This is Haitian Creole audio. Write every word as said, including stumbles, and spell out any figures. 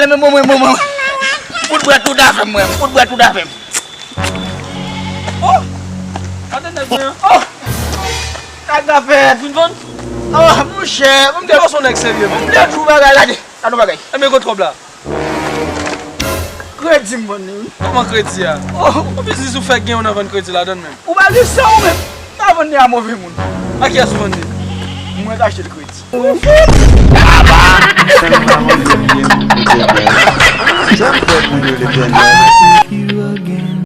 nan men manman, manman. Fout bwè tout afè m, mwen. Fout bwè tout afè m. Oh! Gade nèg mwen an. Oh! Sa k ap fèt? Vin vann? Oh, monchè, m te panse w nèg serye, men. M te di w bagay la, gade. Gade yon bagay. Enben, kot kòb la? Kredi m vann li, wi. Kòman kredi a? Oh! Yon biznis ou fè gen yon nan vann kredi ladan l menm? Ou pa gen san ou menm. M pa vann li a move moun. A kiyès ou vann li? Mwen k achte l kredi.